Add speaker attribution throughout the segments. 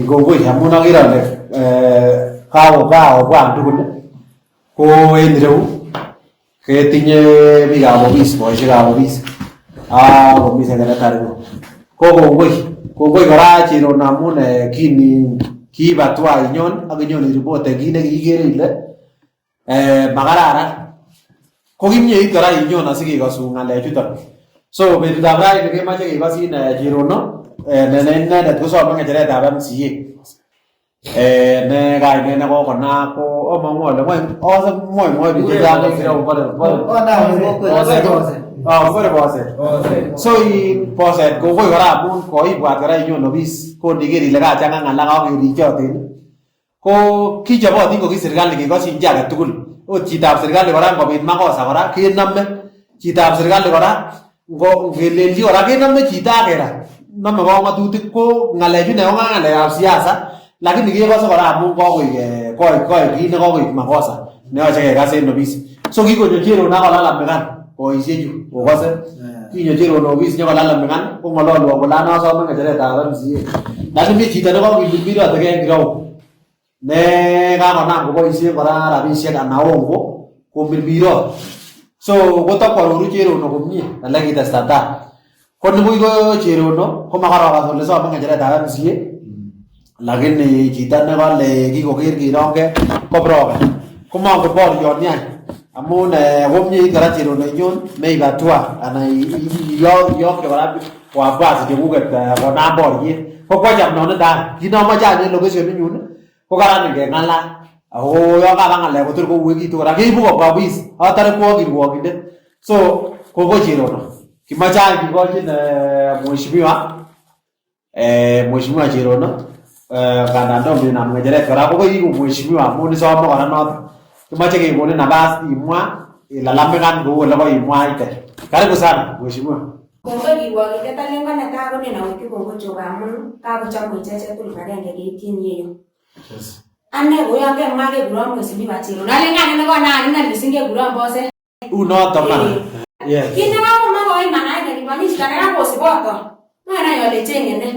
Speaker 1: Kongoi amun akere ale kakobwan tugul ko en ireu ketinye biikab ofis, boisiekab ofis ak komi secretary ko kongoi, kongoi kora Cherono amun kin kiib hatua inyon ak inyon iripoten kit nekiikere ile makararan ko kimyeit kora inyon asikekosun ng'alechuton. So betutab raini kemoche kekosin Cherono ne inendet kosome ng'echeretab MCA ne kainet nekokonaak ko among'u ale ng'wany akose mwoe biik chechang en ireu bore bore boset. So in boset kongoi kora amun koibwat kora inyon ofis kon iker ile kachang'a ng'alek ak kerichotin Ko kichobotin ko ki serikali kekoshin chi age tugul. Ot chitab serikali kora ngobit makosa kora kenome. Chitab serikali kora ngo ngelelchi kora kenome chito ak kerat. Nome kong'otutik ko ng'alechu ne ko ng'alekab siasa lakini kekose kora amun kokoik koik kit nekokoik makosa neyoche kekas en ofis. So kikonyo Cherono ak kolalamikan boishechu kokose. Kinyo Cherono ofis nyokolalamikan kong'ololwon kole ane asome ng'echeretab MCA. Lakini mi chito nekokimirmirotekei en ground ne kakonam koboisien kora rabisiek anan hongo komirmirot. So kotakwaroru Cherono komie elekitesta tai. Ko nibuch ko Cherono komakorokas kole some ng'echeretab MCA lakini chito nekole kikoker kironge ko broker. Komongen borioni any amun komieit kora Cherono inyon meib hatua anan iyokte kora wafuasi chekuket konam boriet. Ko kwacham noniton any. Kit nomoche any en location inyun ko karan ingeng'alal ako yon kaba ng'alek kotor kouekitu kora keibu kobwa ofis atore kwo kirwokindet. So kongoi Cherono. Kimoche any kikochin mheshimiwa mheshimiwa Cherono ngandan tom inam ng'echeret kora ko koiku mheshimiwa amun isome kora noton. Kimoche kekonin nafas imwa ilalamikan kou ole koimwaite. Karibu sana mheshimiwa.
Speaker 2: Kongoi kirwokindet alen ko netai ko nen awekyi kongoi Jehova amun kakochomwech achek tugul kibagenge keityin iyeyu. Ane kouyon kemwa kekuron mheshimiwa Cherono alen kainet nekonaak ine mising kekuron boset.
Speaker 1: Unoton man. Yes.
Speaker 2: Kit nekakomwa koiman aenge momi chito nekakosiboto. Manai ale chenge ne.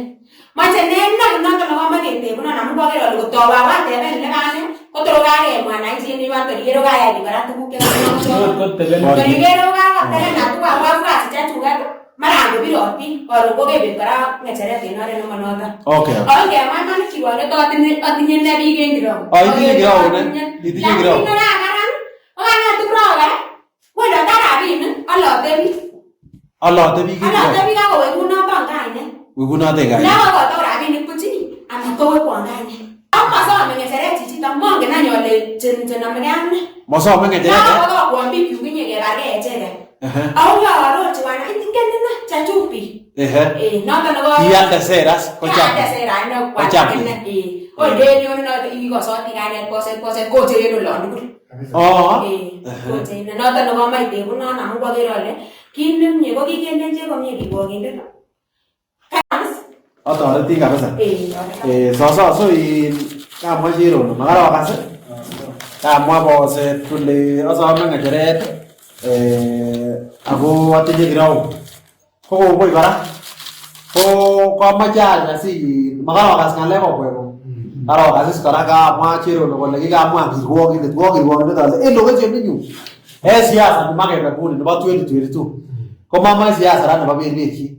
Speaker 2: Moche ne iman noton nekomoche ketebunon amun koker ale kotowo ateben ile kane kotor kakemwa nai en yuan tor ikere kokayai biik kora tuguk chemochoton. Tor ikere kokakotelena tuguk ak wafuasi chechuket mara angobirotin koron kokebet kora ng'echeret en oret nemonoton.
Speaker 1: Okay.
Speaker 2: Ako ngemwa iman kirwoket atinye ne biik en kirou.
Speaker 1: Oh, itinye kirou ne? Itinye kirou.
Speaker 2: Lakini nekakaran Kokang'et Uproga, wendote rabinik, alote biik.
Speaker 1: Olote biik en
Speaker 2: Alote biik ak kowekunoton kainet.
Speaker 1: Wekunoten kainet.
Speaker 2: Ndakokoito rabinik buch amat kowekwon kainet. Ak mosome ng'echeret chichiton, mongen any ole chenomegei ak ne.
Speaker 1: Mosome ng'echeret eh?
Speaker 2: Kakokokwon bikyuk inye kebargei echeket. Ako kiaarorchi wana ingen ine chechuk biik. Eh, noton nebo
Speaker 1: Kialde seras kocham.
Speaker 2: Kialde sera ine
Speaker 1: Kocham
Speaker 2: ine. Eh, oldeni noton ikosoti kainet boset boset kocher en olon tugul.
Speaker 1: Oo.
Speaker 2: Eh, kocher ine noton nekomach tebunon amun kwaker ale kit nemie ko kikendenjech komie kirwokindet.
Speaker 1: Atoreti kabisa.
Speaker 2: Eh, toreton.
Speaker 1: Eh, soso so in kamwa Cherono makarokas ii? Kamwa boset kole asome ng'echeret ako atinye kirau. Ko kongoi kora ko kamoche any asi makarokas ng'alek okwek karokas is kora kamwa Cherono kole kikamwa kirwokindet ko kirwokindet ale en location inyu en siasa nemakebe nguni nebo 2022 ko mamoche siasa ra nebo berberchin.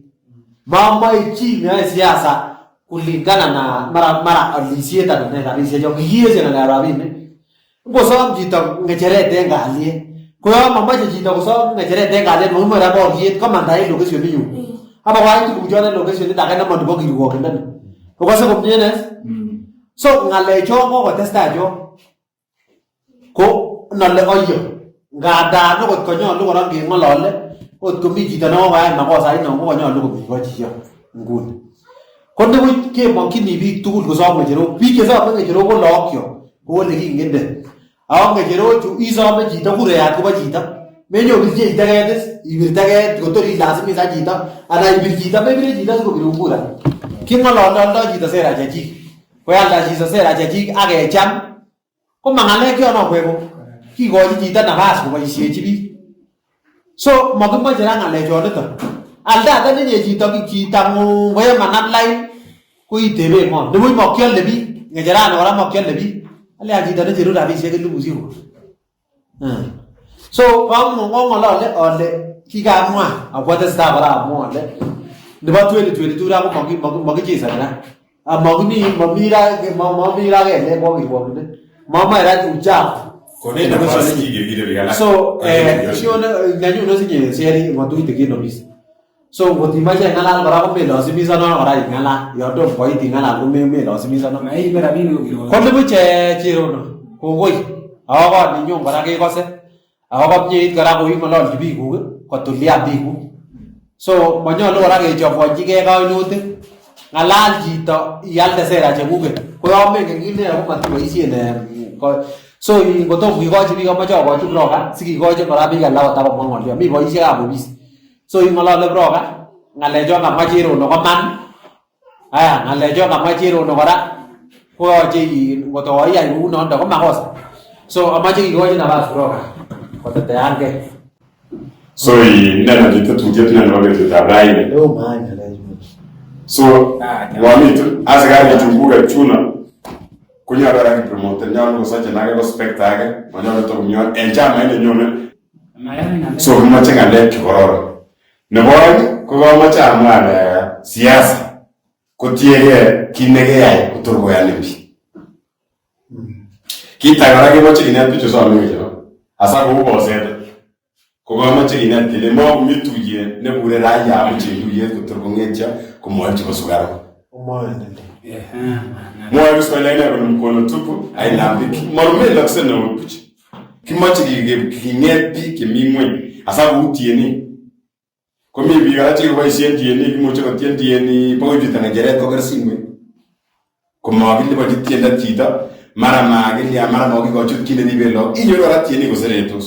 Speaker 1: Mamoche chi neyoe siasa kulingana na mara mara alisiet anan ne rabisiek chon kikieshe ng'alekab rabinik. Ngosom chito ng'echeret en kalyet ko yon momoche chito kosom ng'echeret en kalyet mokimoche ra boriet komanda en location inyun. Abakoyai tuguchon en locationit age nemo nebo kirwokindoni. Okose komie ne? So ng'alechon kokotestai chon ko nole oyo ngandan okot konyolu kora ngeng'olole okot komi chito nekokoyai makosait non kokonyolu komi ko chichon nguni. Ko nibuch kemokyini biik tugul kosom ng'echerok. Biik chesome ng'echerok ko lookyok kou ole kingende. Ako ng'echerochu isome chito kurayat kobo chito. Menyo ibirchei teket is, ibir teket kotor ilasimisan chito anan ibir chito mebire chito sikobirun kura. King'ololdo aldo chito sera chechik. Koyalda chito sera chechik ak kecham ko ma ng'alek chon okwek ko kikochi chito nafas koboishechi biik. So mokimoche ra ng'alechoniton. Aldaten inye chito chitang'ung koyamanam lain. Ko iteben ng'o? Nibuch mokiole biik, ng'echerani kora mokiole biik. Alya chito necheru rabisiek elipusiek ko. So kong'olole ale kikamwa akwatesetai kora amwa ale nebo 2022 ra ko mokichesoni ra. Mokimi momi ra momi ra kelek kwa kirwokindet. Momoe ra uchafu.
Speaker 3: Konech nafas kikirkire biik alak.
Speaker 1: So nyone nenyun osinye sheri ng'otutik en ofis. So ngot imoche ing'alal kora komelosimisonon kora ing'alal. Yon tom koit ing'alal komelosimisonon.
Speaker 4: Maibe rabinik ko kirwokindet.
Speaker 1: Ko nibuch Cherono, kongoi. Ako kot ninyon kora kekose. Ako komyeit kora koing'ololchi biikuk kotulian biikuk. So monyolu kora kechafuonchigei kainutik. Ng'alal chito ialde sera chekuket. Ko yon mengen kit neyoe komatiboisien so kotom kikochi biik amoche akochi broker sikikochi kora biik alak kotakomwa ng'olyo. Mi boisiekab ofis. So ing'olole broker ng'alechon kamwa Cherono koman. Aya ng'alechon kamwa Cherono kora koyoche ngot koiyai kounondo ko makosa. So amoche kikochi nafas broker koteteangei.
Speaker 3: So inendet tetutiet ne nebo betutab raini. So ngwamitu asikarik chunguket chuno konyolu kora kipromoten, nyolu kosachen ake ko spectre ake, manyolu tokomyon en chamait nenyone. So kimoche ng'alek chekororon. Nebo oeng ko kamoche amwa ale siasa kotiegei kit nekeyai kotor koyanin biik. Kit age kora kemoche kinet bichu some ng'echerok. Asa kou boset ko kamoche kinet kele makomi tuyet nebure raia buch en tuyet kotor kong'etyo komoib chebo sukaruk. Mwoe Kiswahili akine kole mkono tupu hailambiki. Marumelokse neut buch. Kimoche king'et biik chemi ng'weny asa kou tienik. Komi biik alak chekiboisien tienik, imuche kotien tienik bakoib chito ng'echeret koker simoit. Komakiliponchi tiendo chito, mara makilya, mara makikochi kit neriben lagok, inyoru kora tienik koseretos.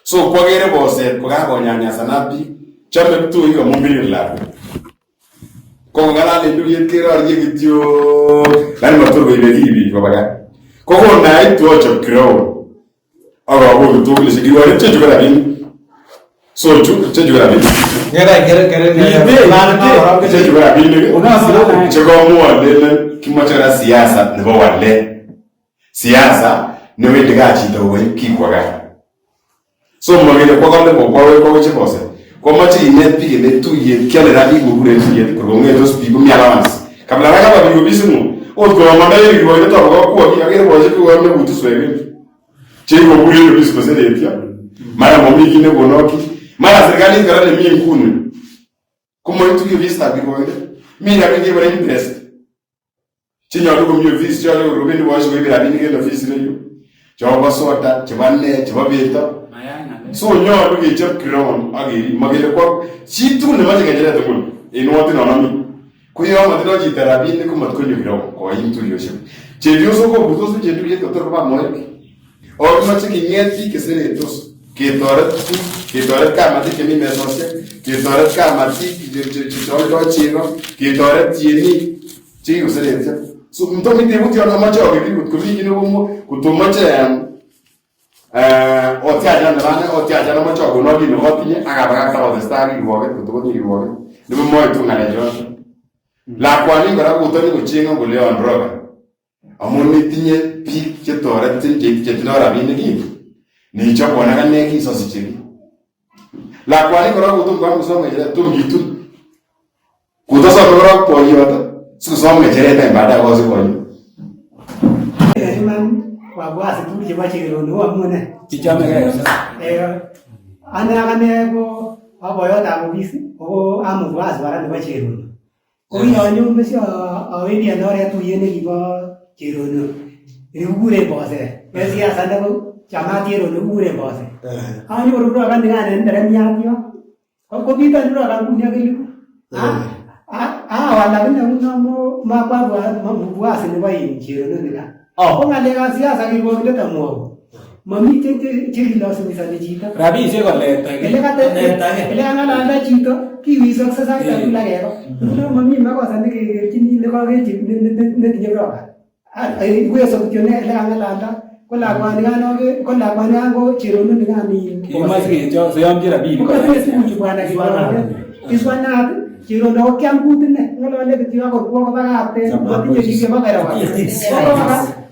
Speaker 3: So kwokere boset kokakonyanyasanat biik, chome ptoik amun birir lakwet. Ko kong'alal en tuyet kerorie kityo, lakini mator koibe kiy biik koba gaa. Ko konaitu achop ground ak akonu tugulishek, kirwoket chechu ko rabinik. So chu chechu ko rabinik. Chechu ko rabinik chekomwa alelen kimoche kora siasa nebo walet. Siasa newendi gaa chito kokoib kiy kwo gaa. So mokele kwo kole kokwo boset. Komoche kinet biik kele tuyet kiole rabinik kobur en tuyet kor kong'etos biik komi allowance. Kabla kakaba biik ofising'ung, ot komondoi kirwokindet obokokwoki akere boisiek cheuon nekutu suswek en chekikobur en ofis koseretyo. Mara momi kiy nekonok kiy. Mara serikalit kora nemi nguni komoitu kiy ofisitab kirwokindet. Mi rabinik chekebore interest chenyolu komi ofis cheyoche kor kobendi boisiek koibe rabinik en ofis ireyu chebo soda, chebo nee, chebo beto. So nyolu kechop ground ak kerib mokele kwo chitugul nemoche ng'echeret nguni en wardit non omi ko yon motindoi chito rabinik ko matkonyo ground koim tuiyosiek. Chepyosok koburtos buch en tuyet kotor koba moek. Ako kimoche king'et biik cheseretos ketoret biik, ketoret kamatik chemi mesosiek, ketoret kamatik cheoldoi chego, ketoret tienik chekikoseretyo. So mtomi tebutyon amoche aker kot komi kiy nekomwa, kot omoche otiachan nebo ane, otiachan amoche akonok kiy nekotinye ak abakakta kotestai ak kirwoket kot kotinye kirwoket. Nebo moitu ng'alechoto. Lakwani kora kotoni kocheng'on kole yon broker. Amun itinye biik chetoretin chetindoi rabinik ii, nichobwon ak ane kiy sosiche kiy. Lakwani kora kotom koam kosom ng'echeret, tom kitun. Kotosome korok boiyot sikosom ng'echeret any baadaye kosib boiyot.
Speaker 5: En iman wafuasi tugul chebo Cherono ko amune.
Speaker 4: Kichomegei.
Speaker 5: Ane akane ko a boyotab ofis ako a mfuasi kora nebo Cherono. Ko kiyonyo besio awendi en oret tuyet nekibo Cherono nekikuren Boset. En siasa nebo chamat Cherono kikuren Boset. Anyoru broka nikan en nderemiat yon. Ko biton broka nguni ak elipu. Awal akine nguno makwa mfuasi nebo in Cherono nikan. Ko ng'alekab siasa kirwokindet amwoun. Mamiten chekilasimisan chito.
Speaker 4: Rabisiek koletake.
Speaker 5: Ele kang'alalda chito kiwisokse sait age tugul ak keba. Nguno mami makosa nekekerchini nekakerchi netinye broka. Iweso kityo ele kang'alalda ko lakwanikan ko lakwanikan ko Cherono nikan
Speaker 4: Kimoche siyomchi rabinik.
Speaker 5: Komatinye tuguchu bwana kirwokindet. Iswanat Cherono ko kiam kutit ne ng'olole kityo ak korwo kobakakten motinye biik chebo kerowa.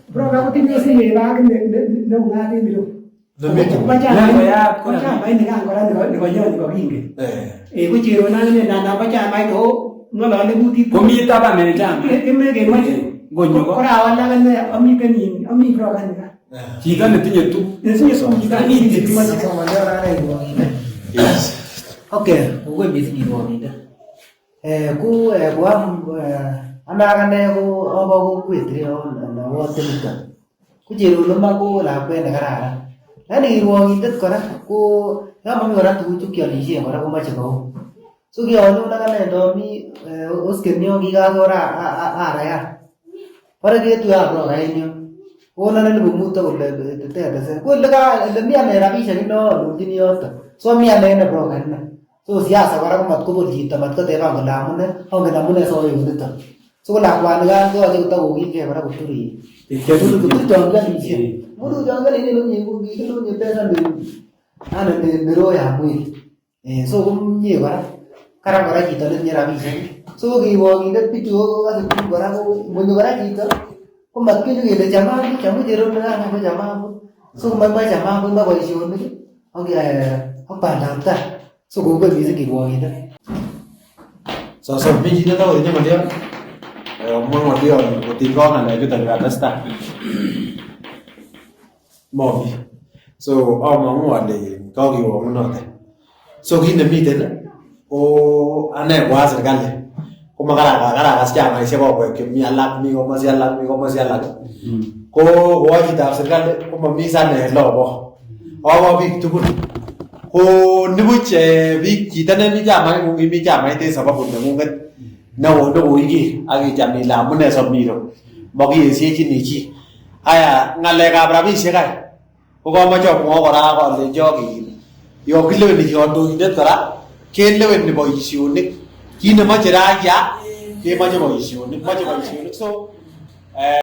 Speaker 5: Broka kotinye simet bakit neung'at en ireu. Ko chamait nikan kora nekonyon nikokingen. Ko Cherono akine ndandan bo chamait ako ng'olole kutit.
Speaker 4: Komi taban en chamait.
Speaker 5: Kemoche
Speaker 4: Ngonyo ko
Speaker 5: korawal akine amiten ami broka nikan.
Speaker 4: Chito netinye tuguk.
Speaker 5: Netinye tuguk chito
Speaker 4: Politics.
Speaker 6: Okay, kongoi missing kirwokindet. Ko koam ane akane ko abo kokwet ireu anan ward niton. Ko Cherono iman ko lakwet nekararan. Lakini kirwokindet kora ko yon momi kora tuguchu kiolishen kora komoche koum. So kianyon akane ndomi osken yon kikakor arayan. Bore ketuye ak broka en yon. Konon 5,000 kole tetesen. Ko ele mi ane rabisiek ino alolchini yoton. So mi ane ine broka ine. So siasa kora ko matkobol chito matkoteban kole amune, angen amune soweku niton. So ko lakwanikan koyoche kotokokilgei kora kotur kotur chon kiolishen. Mutu chon kiolishen ko kikilonye pesa ne ne roho ya mwili. So komie kora. Karan kora chito netinye rabisiek. So kirwokindet bichu kokose tuguk kora ko ngonyo kora chito ko matkenyo kele chaman buch amun Cherono nikan ko chaman buch. So komoimoe chaman buch moe boisionik ak bandap tai. So kongoi missing kirwokindet.
Speaker 1: Sosom, mi chi netokotinye ng'oliot? Omwa ng'oliot kotinygei ak ng'alechuton chukatestai. Momi. So among'u ale kakiwong'unote. So kit nemiten ko ane ko a serikali komakarakas chamaisiek okwek chemi alak mi komosi alak mi komosi alak ko koa chitab serikali komomi ane ele obo. Obo biik tugul. Ko nibuch biik chito nemi chamaing'ung imi chamait en sababu neng'ung'et neo nekoiker ak icham ile amune somi ireu. Mokiesiechini chi. Aya ng'alekab rabisiek any ko komoche amwok kora ak alenjok yon kileweni kandoindet kora keleweni boisionik. Kit nemoche raia kemoche boisionik, moche boisionik so